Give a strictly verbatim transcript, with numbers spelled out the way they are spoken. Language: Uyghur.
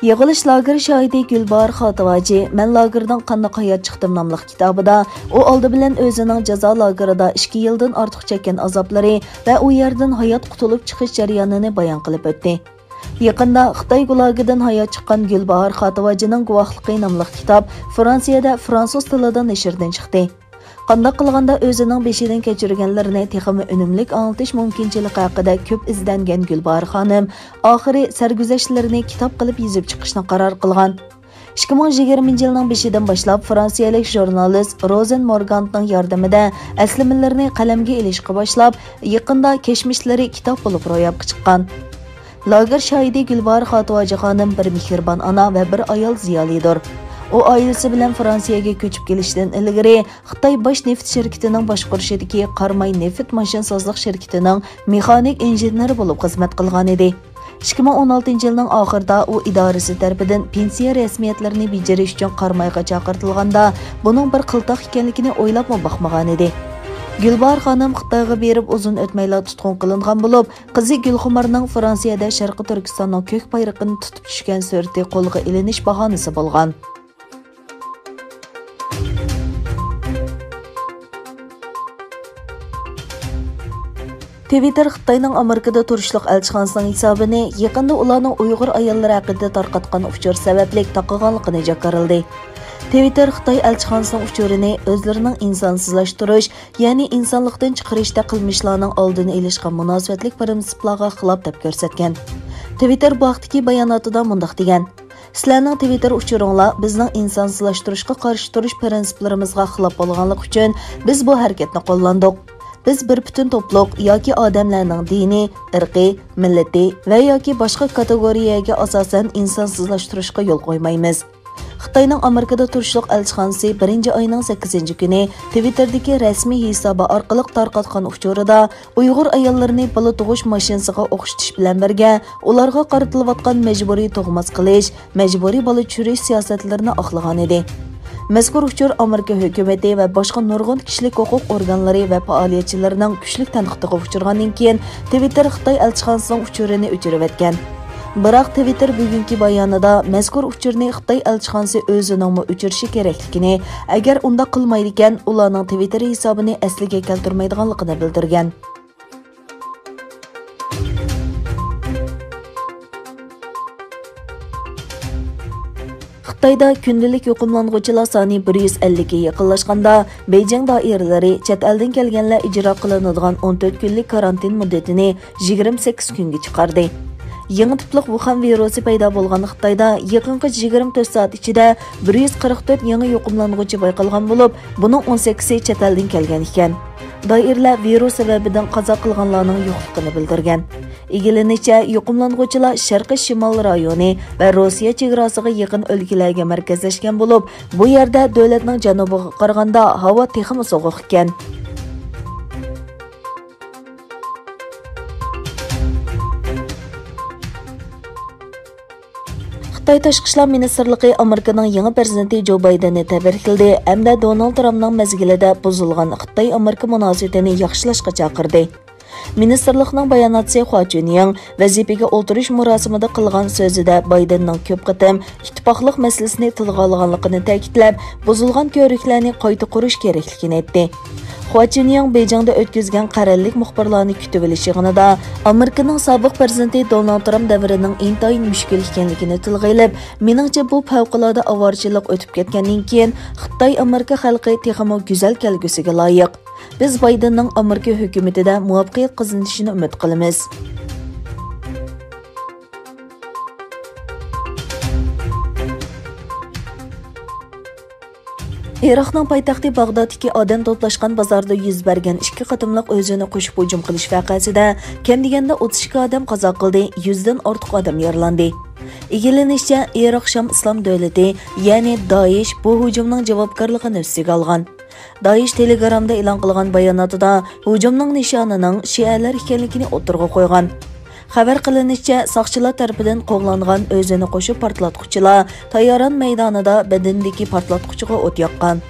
يىغىلىش لاگېر شاھىتى گۈلباھار خاتىۋاجى مەن لاگېردىن قانداق ھايات چىقتىم ناملىق كىتابىدا ئۇ ئالدى بىلەن ئۆزىنىڭ جازا لاگېرىدا ئىككى يىلدىن ئارتۇق چەككەن ئازابلىرى ۋە ئۇ يەردىن ھايات قۇتۇلۇپ چىقىش جەريانىنى بايان قىلىپ ئۆتتى. يېقىندا خىتاي گۇلاگىدىن ھايات چىققان گۈلباھار خاتىۋاجىنىڭ گۇۋاھلىقى ناملىق كىتاب فرانسىيەدە فرانسۇز تىلىدا نەشردىن چىقتى. قانداق قىلغاندا ئۆزىنىڭ بېشىدىن كەچۈرگەنلىرىنى تېخىمۇ ئۈنۈملۈك ئاڭلىتىش مۇمكىنچىلىكى ھەققىدە كۆپ ئىزدەنگەن گۈلباھار خانىم ئاخىرى سەرگۈزەشتلىرىنى كىتاب قىلىپ يېزىپ چىقىشنى قارار قىلغان. ئىككى مىڭ يىگىرمىنچى يىلنىڭ بېشىدىن باشلاپ فرانسىيەلىك ژۇرنالىست روزېن مورگانتنىڭ ياردىمىدە ئەسلىمىلىرىنى قەلەمگە ئېلىشقا باشلاپ، يېقىندا كەچمىشلىرى كىتاب بولۇپ روياپقا چىققان. لاگېر شاھىدى گۈلباھار خاتىۋاجى خانىم بىر مېھرىبان ئانا ۋە بىر ئايال زىيالىيدۇر. ئۇ ئائىلىسى بىلەن فرانسىيەگە كۆچۈپ كېلىشتىن ئىلگىرى خىتاي باش نېفىت شىركىتىنىڭ باشقۇرۇشىدىكى قاراماي نېفىت ماشىنىسازلىق شىركىتىنىڭ مېخانىك ئىنژېنېرى بولۇپ خىزمەت قىلغانىدى. ئىككى مىڭ ئون ئالتىنچى يىلنىڭ ئاخىرىدا ئۇ ئىدارىسى تەرىپىدىن پېنسىيە رەسمىيەتلىرىنى بېجىرىش ئۈچۈن قارامايغا چاقىرتىلغاندا، بۇنىڭ بىر قىلتاق ئىكەنلىكىنى ئويلاپمۇ باقمىغانىدى. گۈلباھار خانىم خىتايغا بېرىپ ئۇزۇن ئۆتمەيلا تۇتقۇن قىلىنغان بولۇپ، قىزى گۈلخۇمارنىڭ فرانسىيەدە شەرقىي تۈركىستاننىڭ كۆك بايرىقىنى تۇتۇپ چۈشكەن سۈرىتى قولغا ئېلىنىش باھانىسى بولغان. تىۋىتتېر خىتاينىڭ ئامېرىكىدا تۇرۇشلۇق ئەلچىخانىسىنىڭ ھېسابىنى يېقىندا ئۇلارنىڭ ئۇيغۇر ئاياللىرى ھەققىدە تارقاتقان ئۇچۇر سەۋەبلىك تاقىغانلىقىنى جاكارلىدى. تىۋىتتېر خىتاي ئەلچىخانىسىنىڭ ئۇچۇرىنى ئۆزلىرىنىڭ ئىنسانسىزلاشتۇرۇش، يەنى ئىنسانلىقتىن چىقىرىشتا قىلمىشلارنىڭ ئالدىنى ئېلىشقا مۇناسىۋەتلىك پىرىنسىپلارغا خىلاپ دەپ كۆرسەتكەن. تىۋىتتېر بۇ ھەقتىكى باياناتىدا مۇنداق دېگەن: سىلەرنىڭ تىۋىتتېر ئۇچۇرۇڭلار بىزنىڭ ئىنسانسىزلاشتۇرۇشقا قارشى تۇرۇش پىرىنسىپلىرىمىزغا خىلاپ بولغانلىقى ئۈچۈن بىز بۇ ھەرىكەتنى قوللاندۇق. بىز بىر پۈتۈن توپلۇق ياكى ئادەملەرنىڭ دىنى، ئىرقى، مىللىتى ۋە ياكى باشقا كاتېگورىيەگە ئاساسەن ئىنسانسىزلاشتۇرۇشقا يول قويمايمىز. خىتاينىڭ ئامېرىكىدا تۇرۇشلۇق ئەلچىخانىسى بىرىنچى ئاينىڭ سەككىزىنچى كۈنى تىۋىتتېردىكى رەسمىي ھېسابى ئارقىلىق تارقاتقان ئۇچۇرىدا، ئۇيغۇر ئاياللىرىنى بالا تۇغۇش ماشىنىسىغا ئوخشىتىش بىلەن بىرگە، ئۇلارغا قارىتىلىۋاتقان مەجبۇرىي تۇغماس قىلىش، مەجبۇرىي بالا چۈشۈرۈش سىياسەتلىرىنى ئاقلىغانىدى. مەزكۇر ئۇچۇر ئامېرىكا ھۆكۈمىتى ۋە باشقا نۇرغۇن كىشىلىك ھوقۇق ئورگانلىرى ۋە پائالىيەتچىلىرىنىڭ كۈچلۈك تەنقىدىغا ئۇچرىغاندىن كېيىن، تىۋىتتېر خىتاي ئەلچىخانىسىنىڭ ئۇچۇرىنى ئۆچۈرۈۋەتكەن. بىراق تىۋىتتېر بۈگۈنكى بايانىدا مەزكۇر ئۇچۇرنى خىتاي ئەلچىخانىسى ئۆزىنىڭمۇ ئۆچۈرۈشى كېرەكلىكىنى، ئەگەر ئۇنداق قىلمايدىكەن، ئۇلارنىڭ تىۋىتتېر ھېسابىنى ئەسلىگە كەلتۈرمەيدىغانلىقىنى بىلدۈرگەن. خىتايدا كۈندىلىك يۇقۇملانغۇچىلار سانى بىر يۈز ئەللىككە يېقىنلاشقاندا، بېيجىڭ دائىرىلىرى چەت ئەلدىن كەلگەنلەر ئىجرا قىلىنىدىغان ئون تۆت كۈنلۈك كارانتىن مۇددىتىنى يىگىرمە سەككىز كۈنگە چىقاردى. يېڭى تىپلىق ۋۇخەن ۋىرۇسى پەيدا بولغان خىتايدا يېقىنقى يىگىرمە تۆت سائەت ئىچىدە بىر يۈز قىرىق تۆت يېڭى يۇقۇملانغۇچى بايقالغان بولۇپ، بۇنىڭ ئون سەككىزى چەت ئەلدىن كەلگەن ئىكەن. دائىرىلەر ۋىرۇس سەۋەبىدىن قازا قىلغانلارنىڭ يوقلۇقىنى بىلدۈرگەن. ئىگىلىنىشىچە، يۇقۇملانغۇچىلار شەرقىي شىمال رايونى ۋە روسىيە چېگراسىغا يېقىن ئۆلكىلەرگە مەركەزلەشكەن بولۇپ، بۇ يەردە دۆلەتنىڭ جەنۇبىغا قارىغاندا ھاۋا تېخىمۇ سوغۇق ئىكەن. خىتاي تاشقى ئىشلار مىنىستىرلىقى ئامېرىكىنىڭ يېڭى پىرېزىدېنتى جو بايدېننى تەبرىكلىدى ھەمدە دونالد ترامپنىڭ مەزگىلىدە بۇزۇلغان خىتاي-ئامېرىكا مۇناسىۋىتىنى ياخشىلاشقا چاقىردى. مىنىستىرلىقنىڭ باياناتچىسى خۇا چۈنيىڭ ۋەزىپىگە ئولتۇرۇش مۇراسىمىدا قىلغان سۆزىدە بايدېننىڭ كۆپ قېتىم ئىتتىپاقلىق مەسىلىسىنى تىلغا ئالغانلىقىنى تەكىتلەپ، بۇزۇلغان كۆۋرۈكلەرنى قايتا قۇرۇش كېرەكلىكىنى ئېيتتى. خۇا چۈنيىڭ بېيجىڭدا ئۆتكۈزگەن قەرەللىك مۇخبىرلارنى كۈتۈۋېلىش يىغىنىدا ئامېرىكىنىڭ سابىق پىرېزىدېنتى دونالد ترامپ دەۋرىنىڭ ئىنتايىن مۈشكۈل ئىكەنلىكىنى تىلغا ئېلىپ، مېنىڭچە، بۇ پەۋقۇلئاددە ئاۋارىچىلىق ئۆتۈپ كەتكەندىن كېيىن خىتاي-ئامېرىكا خەلقى تېخىمۇ گۈزەل كەلگۈسىگە لايىق. بىز بايدېننىڭ ئامېرىكا ھۆكۈمىتىدە مۇۋەپپەقىيەت قازىنىشىنى ئۈمىد قىلىمىز. ئىراقنىڭ پايتەختى باغدادتىكى ئادەم توپلاشقان بازاردا يۈز بەرگەن ئىككى قېتىملىق ئۆزىنى قوشۇپ ھۇجۇم قىلىش ۋەقەسىدە كەم دېگەندە ئوتتۇز ئىككى ئادەم قازا قىلدى، يۈزدىن ئارتۇق ئادەم يارىلاندى. ئىگىلىنىشىچە، ئىراق شام ئىسلام دۆلىتى، يەنى دائىش بۇ ھۇجۇمنىڭ جاۋابكارلىقىنى ئۈستىگە ئالغان. دائىش تېلېگرامدا ئېلان قىلغان باياناتىدا ھۇجۇمنىڭ نىشانىنىڭ شىئەلەر ئىكەنلىكىنى ئوتتۇرىغا قويغان. خەۋەر قىلىنىشىچە، ساقچىلار تەرىپىدىن قوغلانغان ئۆزىنى قوشۇپ پارتلاتقۇچىلار تاياران مەيدانىدا بەدىنىدىكى پارتلاتقۇچىغا ئوت ياققان.